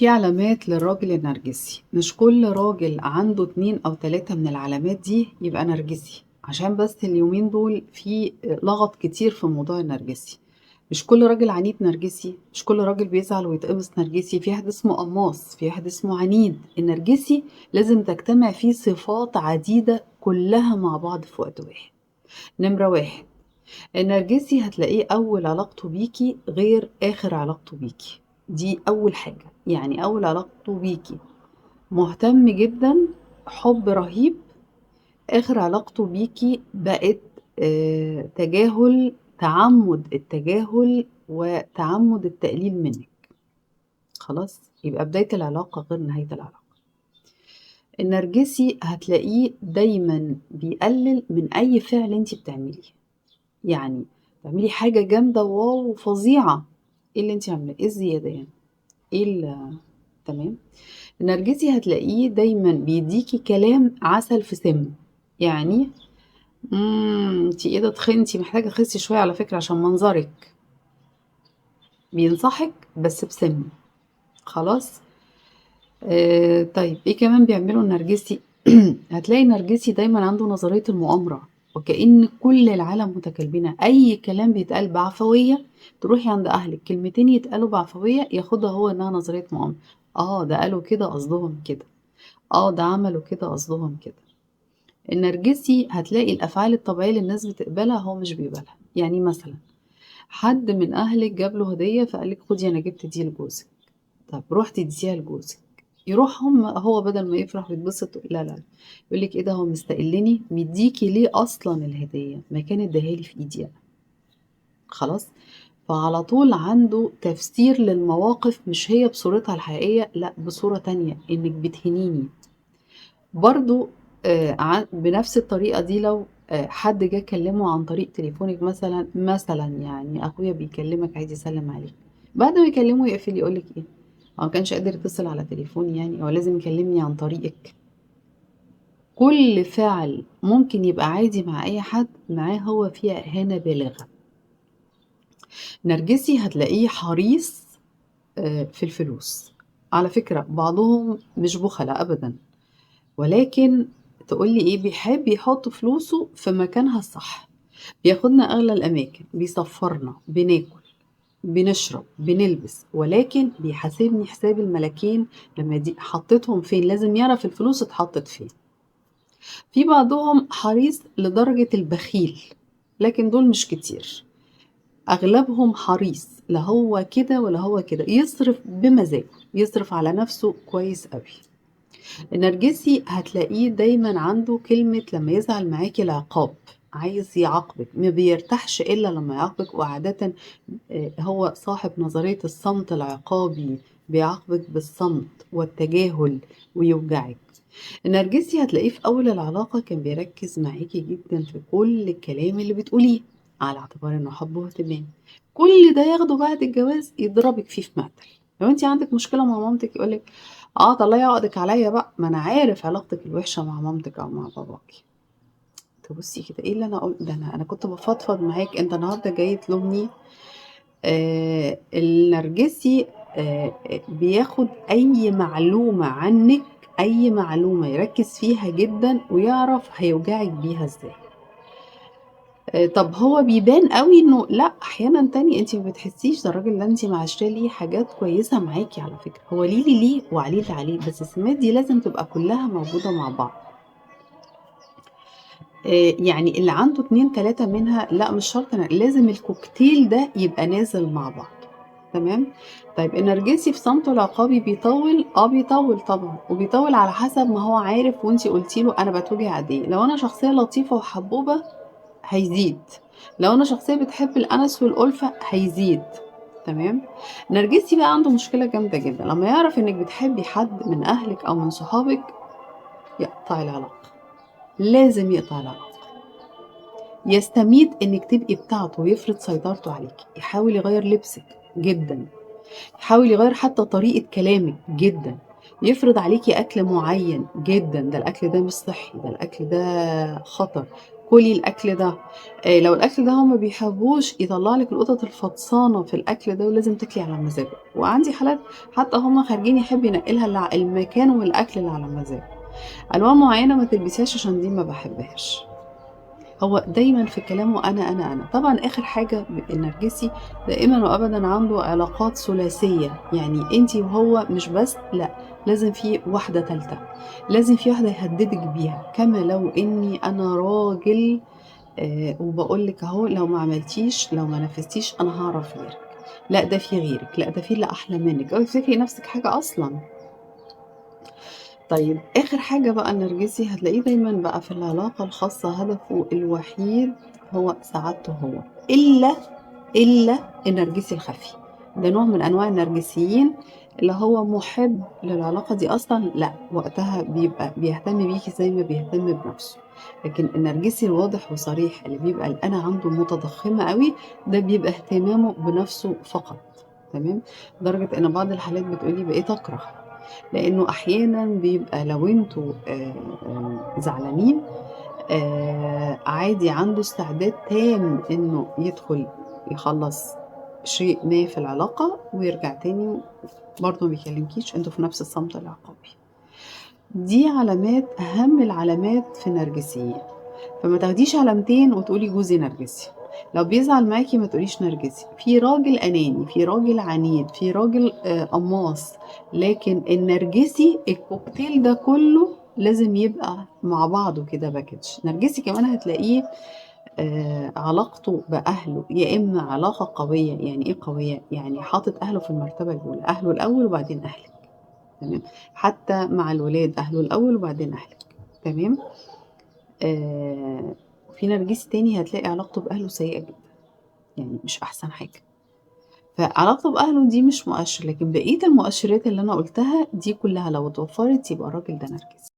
في علامات للراجل النرجسي، مش كل راجل عنده 2 أو 3 من العلامات دي يبقى نرجسي، عشان بس اليومين دول في لغط كتير في موضوع النرجسي. مش كل راجل عنيد نرجسي، مش كل راجل بيزعل ويتقمص نرجسي، في واحد اسمه قماص، في واحد اسمه عنيد. النرجسي لازم تجتمع فيه صفات عديدة كلها مع بعض في وقت واحد. نمرة 1، النرجسي هتلاقيه أول علاقته بيكي غير آخر علاقته بيكي، دي أول حاجة. يعني أول علاقته بيكي مهتم جدا، حب رهيب، آخر علاقته بيكي بقت تجاهل، تعمد التجاهل وتعمد التقليل منك. خلاص، يبقى بداية العلاقة غير نهاية العلاقة. النرجسي هتلاقيه دايما بيقلل من أي فعل انتي بتعمليه، يعني تعملي حاجة جامدة واو فظيعة، ايه اللي انتي عاملاه؟ ايه الزيادة يعني؟ ايه تمام. النرجسي هتلاقيه دايما بيديكي كلام عسل في سم، يعني انتي ايه ده تخنتي، محتاجة تخسي شوية على فكرة عشان منظرك، بينصحك بس بسم. خلاص. طيب ايه كمان بيعمله النرجسي؟ هتلاقي النرجسي دايما عنده نظرية المؤامرة، وكأن كل العالم متكلبينة، أي كلام بيتقال بعفوية تروحي عند أهلك كلمتين يتقالوا بعفوية ياخدها هو إنها نظرية مؤامرة، ده قالوا كده قصدهم كده، ده عملوا كده قصدهم كده. النرجسي هتلاقي الأفعال الطبيعية اللي الناس بتقبلها هو مش بيقبلها. يعني مثلا حد من أهلك جاب له هدية فقال لك خدي أنا جبت دي لجوزك، طب روحتي اديتيها لجوزك، يروح هو بدل ما يفرح ويتبسط لا لا يقول لك ايه ده هو مستقلني، مديكي ليه اصلا الهديه؟ ما كان اداها لي في ايدي انا. خلاص، فعلى طول عنده تفسير للمواقف مش هي بصورتها الحقيقيه، لا بصوره تانية، انك بتهنيني. برضو بنفس الطريقه دي لو حد جه كلمه عن طريق تليفونك مثلا يعني اخويا بيكلمك عايز يسلم عليك، بعد ما يكلمه يقفل يقول لك ايه، هو ما كانش قادر يتصل على تليفوني يعني، هو لازم يكلمني عن طريقك. كل فعل ممكن يبقى عادي مع اي حد، معاه هو فيها اهانه بالغه. نرجسي هتلاقيه حريص في الفلوس. على فكره بعضهم مش بخلة ابدا، ولكن تقولي ايه، بيحب يحط فلوسه في مكانها الصح، بياخدنا اغلى الاماكن، بيسفرنا، بناكل، بنشرب، بنلبس، ولكن بيحاسبني حساب الملاكين لما دي حطيتهم فين، لازم يعرف الفلوس اتحطت فين. في بعضهم حريص لدرجة البخيل، لكن دول مش كتير، أغلبهم حريص، لا هو كده ولا هو كده، يصرف بمزاجه، يصرف على نفسه كويس قوي. النرجسي هتلاقيه دايما عنده كلمة لما يزعل معاكي العقاب، عايز يعاقبك، ما بيرتاحش إلا لما يعاقبك، وعادة هو صاحب نظرية الصمت العقابي، بيعاقبك بالصمت والتجاهل ويوجعك. النرجسي هتلاقيه في أول العلاقة كان بيركز معاكي جدا في كل الكلام اللي بتقوليه على اعتبار إنه حب واهتمام، كل ده ياخده بعد الجواز يضربك فيه في مقتل. لو انت عندك مشكلة مع مامتك يقولك طلعي عقدك عليا بقى، ما أنا عارف علاقتك الوحشة مع مامتك أو مع باباكي. تبصي كده ايه اللي انا اقول ده، انا كنت بفضفض معاك، انت النهارده جاي تلومني. النرجسي بياخد اي معلومه عنك، اي معلومه يركز فيها جدا ويعرف هيوجعك بيها ازاي. طب هو بيبان قوي انه لا، احيانا تاني انت ما بتحسيش ده الراجل ده انت معاشراه ليه حاجات كويسه معاكي، على فكره هو ليه ليه ليه وعليه اللي عليه، بس السمات دي لازم تبقى كلها موجوده مع بعض. يعني اللي عنده 2 3 منها لا مش شرط، لازم الكوكتيل ده يبقى نازل مع بعض. تمام. طيب النرجسي في صمته العقابي بيطول، بيطول طبعا، وبيطول على حسب ما هو عارف وانتي قلتي له انا بتوجع قد ايه. لو انا شخصيه لطيفه وحبوبه هيزيد، لو انا شخصيه بتحب الانس والالفه هيزيد. تمام. النرجسي بقى عنده مشكله جامده جدا، لما يعرف انك بتحبي حد من اهلك او من صحابك يقطع العلاقه، لازم يقطع العلاقه، يستميت انك تبقي بتاعته ويفرض سيطرته عليكي، يحاول يغير لبسك جدا، يحاول يغير حتى طريقة كلامك جدا، يفرض عليكي أكل معين جدا، ده الأكل ده مش صحي، ده الأكل ده خطر. كُلي الأكل ده، لو الأكل ده هو ما بيحبوش يطلّع لِك القطط الفطسانة في الأكل ده ولازم تاكلي على مزاجه. وعندي حالات حتى هُم خارجين يحب ينقي لها المكان والأكل اللي على مزاجه. ألوان معيّنة ما تلبسيهاش عشان دي ما باحبهاش. هو دايمًا في كلامه أنا، أنا، أنا. طبعًا آخر حاجة النرجسي دائمًا وأبدًا عنده علاقات ثلاثية، يعني أنتِ وهو مش بس، لأ، لازم في واحدة تالتة، لازم في واحدة يهددِك بيها، كما لو إني أنا راجل وباقول لِك أهو لو ما عملتيش، لو ما نفذتيش أنا هاعرف غيرِك، لأ ده في غيرِك، لأ ده في اللي أحلى منِك، اوعي تفتكري نفسِك حاجة أصلًا. طيب آخر حاجة بقى النرجسي هتلاقيه دايمًا بقى في العلاقة الخاصة هدفه الوحيد هو سعادته هو، إلا النرجسي الخفي، ده نوع من أنواع النرجسيين اللي هو محب للعلاقة دي أصلًا، لأ وقتها بيبقى بيهتم بيكِ زي ما بيهتم بنفسه، لكن النرجسي الواضح وصريح اللي بيبقى الأنا عنده متضخمة أوي، ده بيبقى اهتمامه بنفسه فقط، تمام؟ لدرجة إن بعض الحالات بتقول لي بقيت أكره، لإنه أحيانًا بيبقى لو أنتم زعلانين عادي عنده استعداد تام إنه يدخل يخلّص شيء ما في العلاقة ويرجع تاني برضه ما بيكلمكيش، أنتم في نفس الصمت العقابي. دي علامات، أهم العلامات في النرجسيين، فما تاخديش علامتين وتقولي جوزي نرجسي. لو بيزعل معاكِ ما تقوليش نرجسي، في راجل أناني، في راجل عنيد، في راجل قماص، لكن النرجسي الكوكتيل ده كله لازم يبقى مع بعضه كده package. نرجسي كمان هتلاقيه علاقته بأهله يا إما علاقة قوية، يعني إيه قوية؟ يعني حاطط أهله في المرتبة الأولى، أهله الأول وبعدين أهلك، تمام؟ حتى مع الولاد أهله الأول وبعدين أهلك، تمام؟ في نرجسي تاني هتلاقي علاقته بأهله سيئة جدا، يعني مش أحسن حاجة. فعلاقته بأهله دي مش مؤشر، لكن بقية المؤشرات اللي أنا قلتها دي كلها لو اتوفرت يبقى الراجل ده نرجسي.